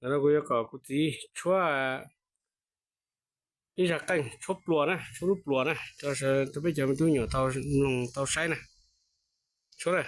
Ntawm no kuv yuav kom kuv txiv tshuab ib zaj qeej, tshuab pluas na, tshuab lub pluas na, rau peb cov me tub me nyuam tau mloog tau saib na. Tshuab na.